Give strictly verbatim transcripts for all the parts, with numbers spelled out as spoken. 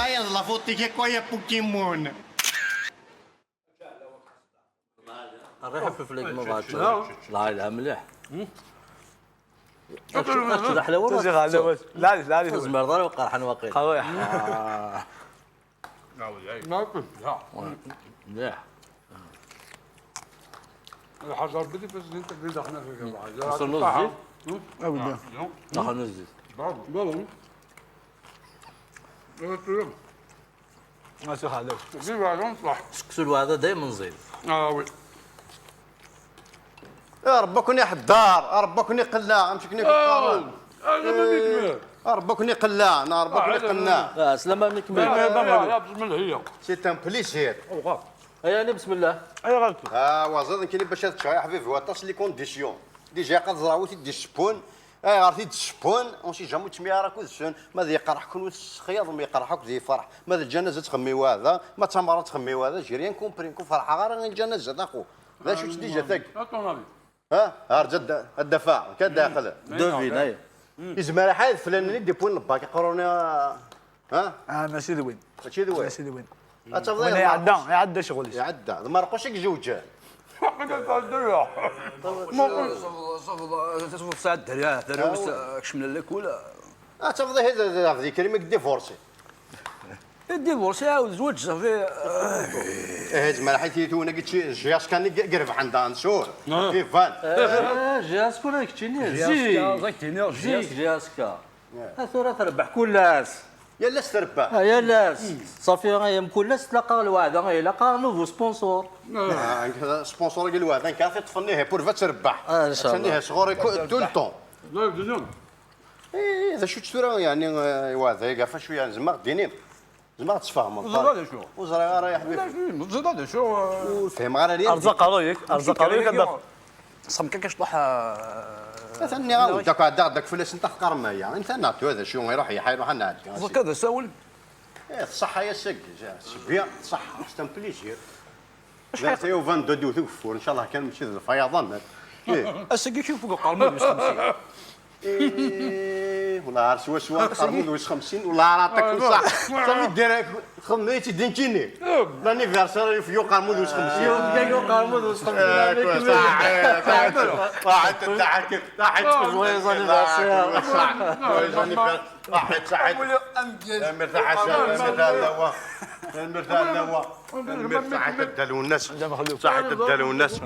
Ay, d la faute-ik akk, ay a Pokémon. الريحة في الفليك ما بعرفش. لا. لا، لا، مليح. أكثر، أكثر حلاوة. تزيغ على الأول. لا، لا، لا. تزمر ضرب قرحان واقيلا. قوي. آه. لا، ولا أي. لا. مليح. الحجر بدي بس انت بدي احنا في جماعة. وصلنا الزيت؟ أبدا. دخلنا الزيت. بابا. بابا. ما تقول. ما تخالف. ديما نصلح. سكسو الوعدة دايما زين. اه وي. يا ربك نحضر، يا ربك نقلع، امشي كني آه، قلع. آه، لما إيه، بيكمل. يا ربك نقلع، يا ربك آه، هذا نقلع. آه، سلامة منك. لا، لا، لا، لا، بسم الله هي. C'est un plaisir. أوه. اي انا بسم الله. اي غلط. ها وزاد كاين باش هاد الشاي حبيبي، هو تصل لي كونديسيون. ديجا قد زراوي تيدي الشبون. اي غير تيدي الشبون، اون سي جامي تمي راه كود سون، ما ذي يقرح كون السخياض وما يقرح كود يفرح. ما ذا الجنازة تخمي وهذا، ما تمرة تخمي وهذا، جي ريان كومبري كون فرحة غير الجنازة اخو. لا شو تدي جاتك. ها؟ ها رجع الد-، الدفاع، كان داخل. دو في، ناي. يزمر حايد فلان اللي ديبون الباك يقروني. ها؟ اه، ماشي دوين. ماشي دوين. ماشي دوين. وين يعدى، يعدى شغل. يعدى. ما رقوش يك جوج. صفو، صفو، صفو، صفو، ساعة الدريا، دريا، آه، بس، آه، كشمل لك ولا؟ آه، تفضل هذا، هذا، هذا كريمك ديفورسي. الديفورس يعاود زوج صافي. ايه، زعما حيت يتونا قلت شي جياس كان يق-، يقرب عندها نسور. آه. كيف فان؟ آه، جياس كون هاك تشيني. جياس زيك. كا، زيك تشيني، زيك جياس. جياس كا. آه، ثورة تربح كل ناس. يا لاس تربح. آه، يا لاس. صافي، غا يم كل ناس تلاقى الوعدة، غا يلاقى نوفو سبونسور. آه، سبونسور قال الوعدة، كان في طفنيه بور فا تربح. آه، إن شاء الله. تنيه صغوري كو-، تو التون. لا، بزاف. ايه، ذا شو تسورا يعني، آه، وعدة، قافا شوية، زعما ديني. زعما تفهموا. زاد هذا شو؟ وزرا غير يا حبيبي. لا، شو، زاد هذا شو؟ وفهم غير ريال. أرزاق عليك، أرزاق عليك، هذا. صم كان كاش طلع، آه، ثاني غاود داك، داك، داك فلاس نتا خقر مايا. انت نعطيو هذا شو يروح يحيى، يروح نعدي. زك هذا ساول. ايه، الصحة يا سق، سبيع، صحة، c'est un plaisir. اش لا، حيقول؟ سي فان دو دو ثوفور، ان شاء الله كان ماشي ذا الفيضان. ايه. اسقي كيف فوق القرمود مش خمسين. ايه، والله عارف سوا سوا القرمود واش خمسين، والله عرفتك آه، صح. صافي دير خميتي دينكيني. لانيفرسير في يو قرمود واش خمسين. يوم جاي يو قرمود واش خمسين. آه، كويس. صح، آه، صح. صح، انت ضحك، ضحك. آه، جويز انيفرسير. صح، جويز انيفرسير. صحيت، صحيت. المرتاح، المرتاح، المرتاح، لا هو. المرتاح، لا هو. المرتاح، صحيت الدال والناس. صحيت الدال والناس.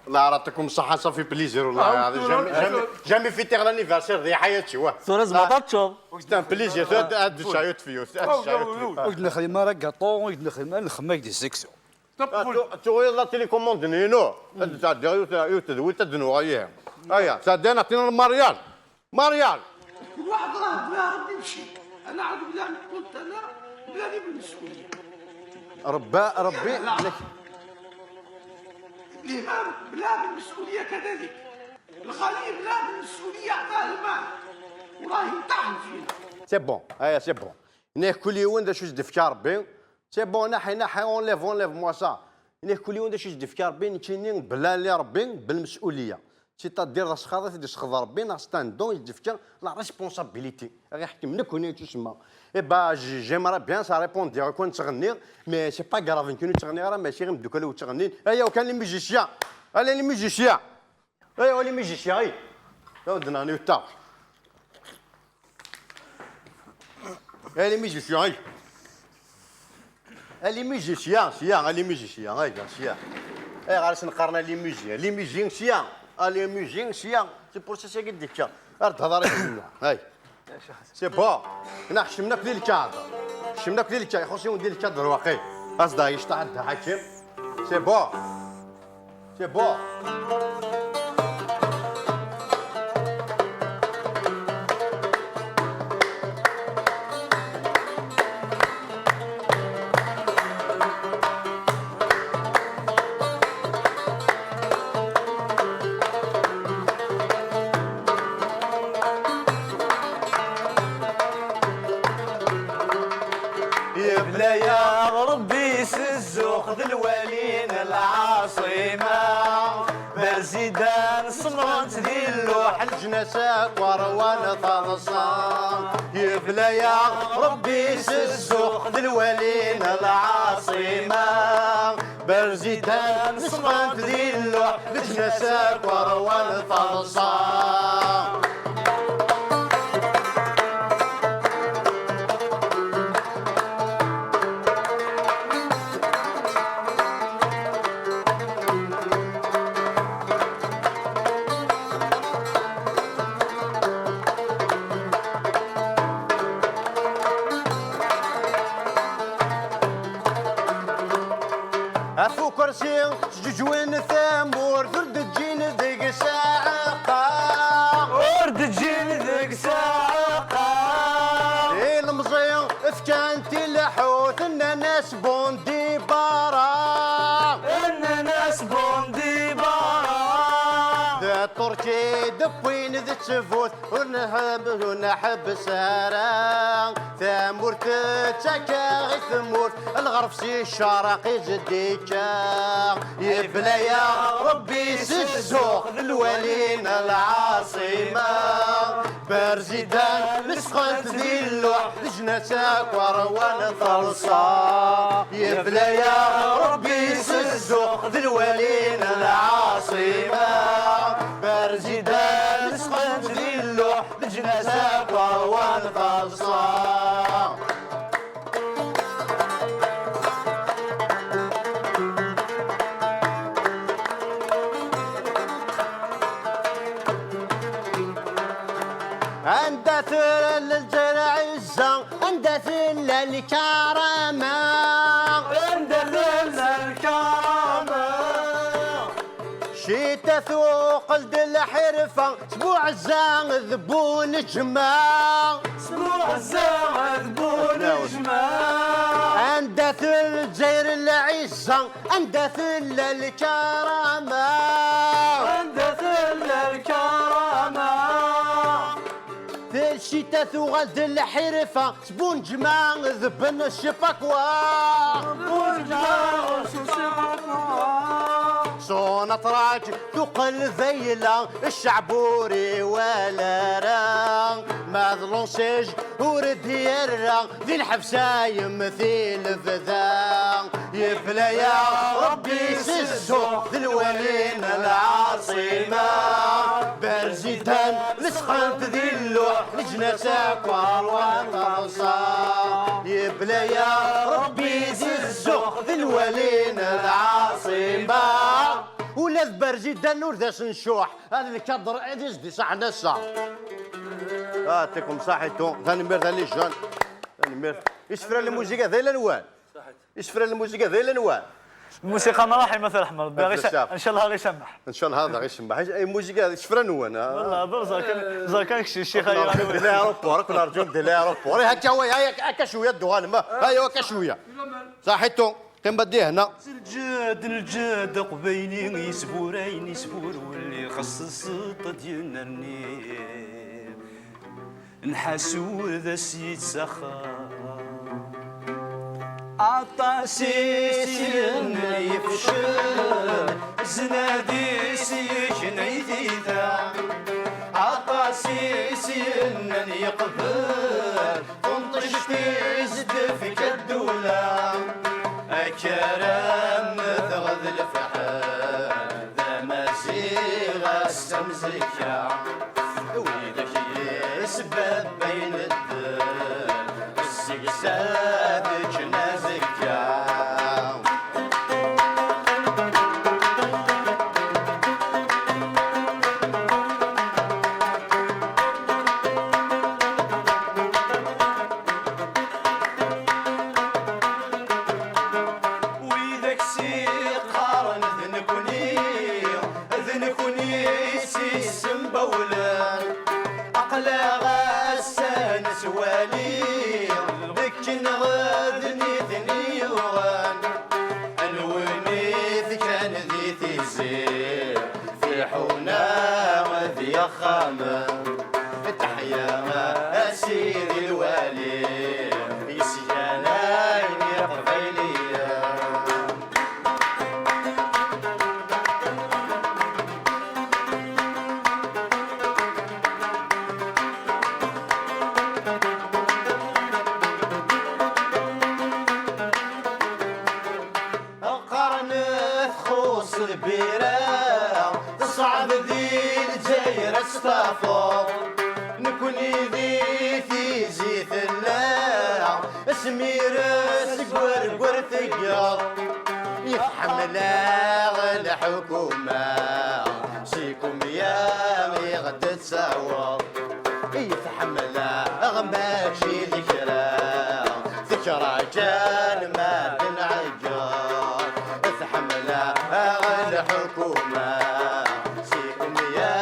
الله يعطيكم الصحة، صافي بليزير والله العظيم. جامي، جامي، جامي في تيغ لانيفرسير ديال حياتي، واه. ثورة زبطة تشوف. C'est un plaisir. هاد الشايوت فيو، هاد الشايوت فيو. وقت نخدم راه كاطو، وقت نخدم نخمك دي سيكسيون. تو، تو، لا تيليكوموند نينو. هاد تاع ديال يوت، يوت دويت، هاد نوغا اياه. ايا، سادينا عطينا الماريال. ماريال. كل واحد راه بلا ربي يمشي. انا عاد بلا، قلت انا بلا لي بالمسؤوليه. ربا، ربي. لا. الامام بلا بالمسؤوليه كذلك. الغني بلا بالمسؤوليه عطاه المال. وراه يطعن فينا. C'est bon. ايا، c'est bon. نيه كل يوم دا شو زدفك ربي. C'est bon، نحي، نحي، اونليف، اونليف، موا سا. نيه كل يوم دا شو زدفك ربي، نتشيني بلا لي ربي بالمسؤوليه. C'est-à-dire ذا الشخاض في دي الشخاض ربي، ناس تان دون يدفكا لا ريسبونسابيليتي. غير يحكم لك هنا تسمى. اي با، جي-، j'aimerais bien ça répondre، كون تغني، mais c'est pas grave، يمكن تغني راه ماشي غير مدوكا لو تغني. ايا وكان لي ميوزيسيان. انا لي ميوزيسيان. ايا لي ميوزيسيان، اي. يا ودنا، انا يتا. اي لي ميوزيسيان، اي. اي لي ميوزيسيان، سيان، اي لي ميوزيسيان، اي سيان. اي غير سنقارنا لي ميوزيان، لي ميوزيسيان، اي لي ميوزيسيان. سي بور سا سي قد ديك. ارد هضر هنا. هاي. سي بون. هنا حشمنا كل الكاد. حشمنا كل الكاد، خصو يدير الكاد الرواقي. اصدق يشطح عندها حكيم. سي بون. C'est bon. يا بلايا ربي يسزوخ ذ الوالين العاصمة. Zidan semmḍent di lluḥ, leǧnas akk ṛwan taḍsa. Yebla-yaɣ Ṛebbi s zzux d lwali n lɛaṣima. Berzidan semmḍent di lluḥ, leǧnas akk ṛwan taḍsa. Ɣef ukersi ttǧuǧwen tamurt, ur d-ǧǧin deg-s aɛeqqa. Ur d-ǧǧin deg-s aɛeqqa. Ilemẓi fkan-t i lḥut, nnan-as bon départ. Nnan-as bon départ. D Ṭṭurki d-wwin d ttbut, ur nḥeb-, ur nḥebbes ara. Tamurt tettak i tmurt, lɣerb si ccerq i s-d-ikka. Yebla-yaɣ Ṛebbi s zzux d lwali n lɛaṣima. Berzidan lesqent di lluḥ, leǧnas akk ṛwan taḍsa. Yebla-yaɣ Ṛebbi s zzux d lwali n lɛaṣima. Berzidan lesqent di lluḥ, leǧnas akk ṛwan taḍsa. Anda tella lǧerɛ izza, anda tella lkarama? Anda tella lkarama? Cita tuqel-d lḥirfa, s Buɛezza d Buneǧma. S Buɛezza d Buneǧma. Anda tella Lezzayer lɛizza, anda tella lkarama? Anda tella lkarama? Tacita tuɣal d lḥirfa, s Buneǧma d Ben Ccipakwa. Buneǧma d Ben Ccipakwa. Sunatrak tuqel d ayla, cceɛb ur iwala ara. Ma d Lunsij ur d-yerra, di lḥebs ay yemti lebda. Yebla-yaɣ Ṛebbi s zzux d lwali n lɛaṣima. Berzidan lesqent di lluḥ, leǧnas akk ṛwan taḍsa. Yebla-yaɣ Ṛebbi s zzux d lwali n lɛaṣima. Ula d Berzidan ur d as-ncuḥ. Hada lkader ad is-d-isaḥen ass-a. Yɛṭikum ṣaḥitu. Tanemmirt a les jeunes. Tanemmirt. Isefra n lmuziga d ayla-nwen. Isefra n lmuziga d ayla-nwen. Lmusiqa n Raḥim, At Raḥma, Ṛebbi ɣ-isa-, ncallah ɣ-isammeḥ. Ncallah ɣ-isammeḥ. Ay, lmuziga d isefra-nwen, ha? Wallah, dur ẓer kan, ẓer kan kečč, ccix. Aql-aɣ di l'aéroport, ad ken-rǧun di l'aéroport. Eh, akka, way, ay, akka cwiya, ad d-tuɣalem, ha? Ay, akka cwiya. Ṣaḥitu. Qqim a dihna. S lǧed n lǧed aqbayli yesburayen isburwel ixeṣṣeṣ-d yennerni. Nḥasu d as-yettsaxxar. Aṭas i s-yennan yefcel, znad-is yekna i tiyita. Aṭas i s-yennan yeqbel, tunṭict-is d-tefka ddula. Akaram dɣa d lefḥel, d amaziɣ ass amzekka. Widak yesbabbayen ddel, seg-s ad ččen azekka. Widak s-iqqaren d nekni, d nekni i s-isembawlen. Aql-aɣ ass-a nettwali, d kenneɣ d nitni yuɣen. Anwi mi tekkan di tizi, Fiḥuna d yaxxamen, teḥya a sidi lwali, yesganayen iqbayliyen. Yeɣ, i tḥemmleɣ lḥukuma, si kumya i ɣ-d-tsaweḍ. I tḥemmleɣ mačči d kra, tekra kan ma d-nɛeggeḍ. Tḥemmleɣ lḥukuma, si kumya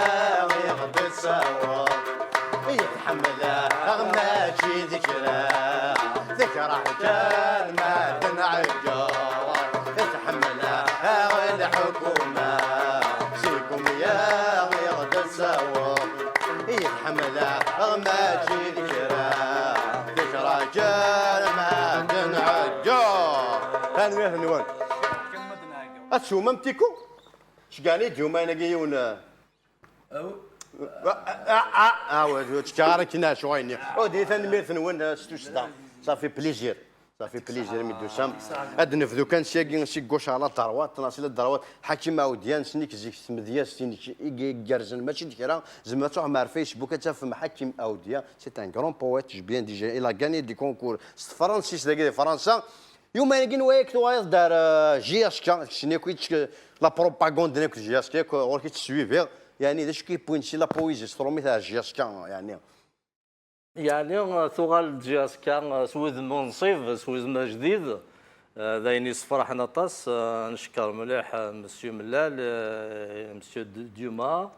i ɣ-d-tsaweḍ. I tḥemmleɣ mačči d kra, tekra kan ma d-nɛeggeḍ. Tḥemmleɣ lḥukuma, si kumya i ɣ-d-tsaweḍ. I tḥemmleɣ mačči d kra, tekra kan ma d-nɛeggeḍ. Tanemmirt-nwen. Ad teswem am tiku? Ceggɛen-iyi-d yumayen-agi yiwen. Ah, ah, ah, ah, ouais, ur ttekkaɣ ara akken acu ayenni. Oh, di tanemmirt-nwen, euh, s tussda. Ça fait plaisir. Ça fait plaisir mi d-tusam. Ad nebdu kan syagi, si gauche à la droite, neɣ si la droite. Ḥakim Awdiya, nessen-ik zik s tmedyazt-inek i igerrzen, mačči d kra. Tzemrem ad truḥem ar Facebook, ad tafem Ḥakim Awdiya. C'est un grand poète, je viens déjà, il a gagné des concours. S tefransist dagi di Fransa. Yumayen-agi n waya tuɣaleḍ-d ar, euh, J S K, keččini akk, la propagande-nni akk d J S K, akk ɣur-k i tteswibiɣ. Yeɛni, d acu k-yewwin si la poésie s trumit ar J S K, yeɛni? Yeɛni, tuɣal-d J S K s wudem unṣib, s wudem ajdid. Eh, d ayen yessefraḥen aṭas. Eh, neckeṛ mliḥ, eh, Monsieur Mellal, eh, Monsieur D-, Dumas.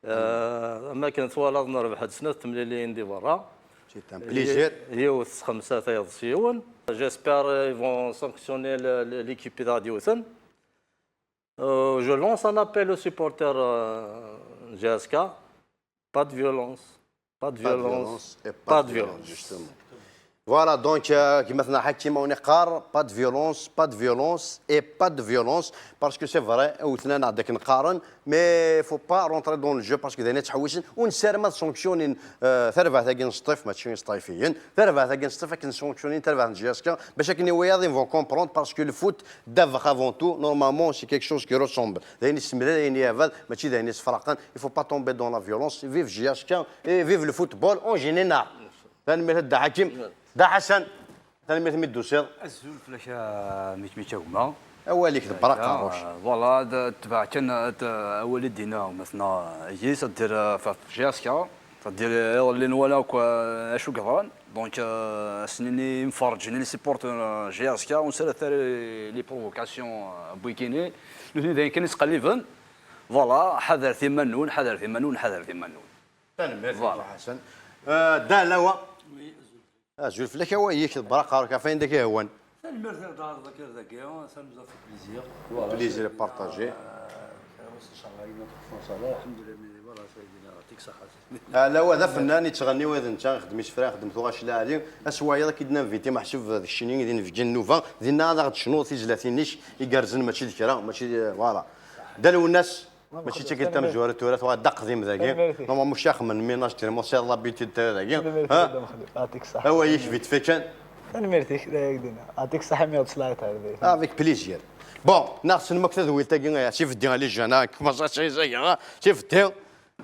Eh, am akken twalaḍ, nerbeḥ-d snat temliliyin di berra. C'est un plaisir. Yiwet s xemsa, tayeḍ s yiwen. J'espère, eh, ils vont sanctionner le, le, l'équipe i d aɣ-d-yewten. Euh, je lance un appel aux supporters, euh, J S K. Pas de violence. Pas de violence. Pas de violence, justement. Voilà, donc, euh, كما ثنا حكيم ونقار, pas de violence, pas de violence et pas de violence, parce que c'est vrai, وثنا عندك نقارن, mais faut pas rentrer dans le jeu, parce que داينا تحوسن, ونسال ما sanctionner, euh, تربعة تاكين سطيف, ماشي سطيفيين, تربعة تاكين سطيف, كن sanctionner تربعة J S K, باش كن وياض, ils vont comprendre, parce que le foot, d'abord, avant tout, normalement, c'est quelque chose qui ressemble. داين يسمى, داين يابال, ماشي داين يسفرقن. Il faut pas tomber dans la violence. Vive J S K et vive le football en général. Tanemmirt a Dda Ḥakim. Dda Ḥasan, tanemmirt mi d-tusiḍ. Azul fell-ak a Mitmit a gma. Awal-ik d Braq Ṛuc. Voilà, ad tbeɛ kan, ad, awal i d-yenna gma-tneɣ Yis, ad d-yerr, ɣef J S K, c'est-à-dire, iḍelli nwala akk, euh, acu yeḍran. Donc, euh, ass-nni imferrǧen, les supporters, euh, J S K, ur nesɛi ara les provocations, euh, n wigini. Nutni d ayen kan i ttqelliben. Voilà, ḥadret iman-nwen, ḥadret iman-nwen, ḥadret iman-nwen. Tanemmirt, voilà. Ḥasan. Euh, Dda Lawa. Azul fell-ak a Wayik, d Braq Ṛuc, ɣef wayen d ak-ihwan. Tanemmirt i d-tɛerḍeḍ akka dagi, ça nous a fait plaisir. Voilà, plaisir c'est partagé. Kra wass, inchallah, une autre fois, inchallah. Alḥemdulillah, mi, voilà, ça y est, yeɛṭik ṣṣeḥḥa. Ah, Lawa d afennan, yettɣenni wa d netta, ixeddem isefra, ixeddem tuɣac lɛali. Ass-a wayeḍ ad k-id-ninviti, meḥsub d keččini i d inebgi n nnuba, dinna ad aɣ-d-tecnuḍ tizlatin-ik igerrzen, mačči d kra, mačči d, voilà. Dda Lwennas. Mačči d tagi tamezwarut tura, tuɣal d aqdim dagi. Tanemmirt-ik. Normalement, mačči axemmem n ménage, tellement c'est l'habitude tura dagi. Tanemmirt-ik, ha? Dda Mexluf. Yeɛṭik ṣṣeḥḥa. Awa, yik vite fait kan. Tanemmirt-ik, d ayegdina. Yeɛṭik ṣṣeḥḥa mi ɣ-d-tesliḍ tura dagi. Avec plaisir. Bon, neɣ tessnem akk tadwilt-agi, eh, sifeddi a les jeunes, ah, commence à seize ans, ah, sifeddi.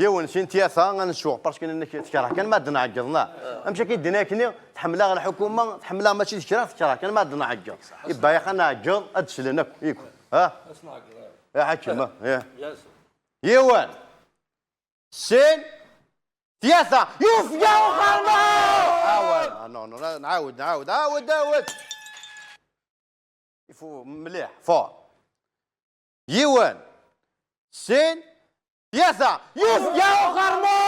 Yiwen, sin, tlata, ad nsuɣ, parce que nekk tekṛeh kan ma d-nɛeggeḍ, neɣ? Amek akka i d-nnan akkenni, tḥemmel-aɣ lḥukuma, tḥemmel-aɣ mačči d kra, tekṛeh kan ma d-nɛeggeḍ. Ibba-yaɣ ad nɛeggeḍ, ad d-slen akk, yik. Ha? Ad s-nɛeggeḍ, eh. Eh, ḥakem, eh. Bien sûr. Yiwen. Sin, tlata, yufeg-aɣ uqermud! Awal. Ah, non, non, nɛawed, nɛawed, ɛawed, ɛawed. Il faut mliḥ, fort. Yiwen, sin, tlata, yufeg-aɣ uqermud!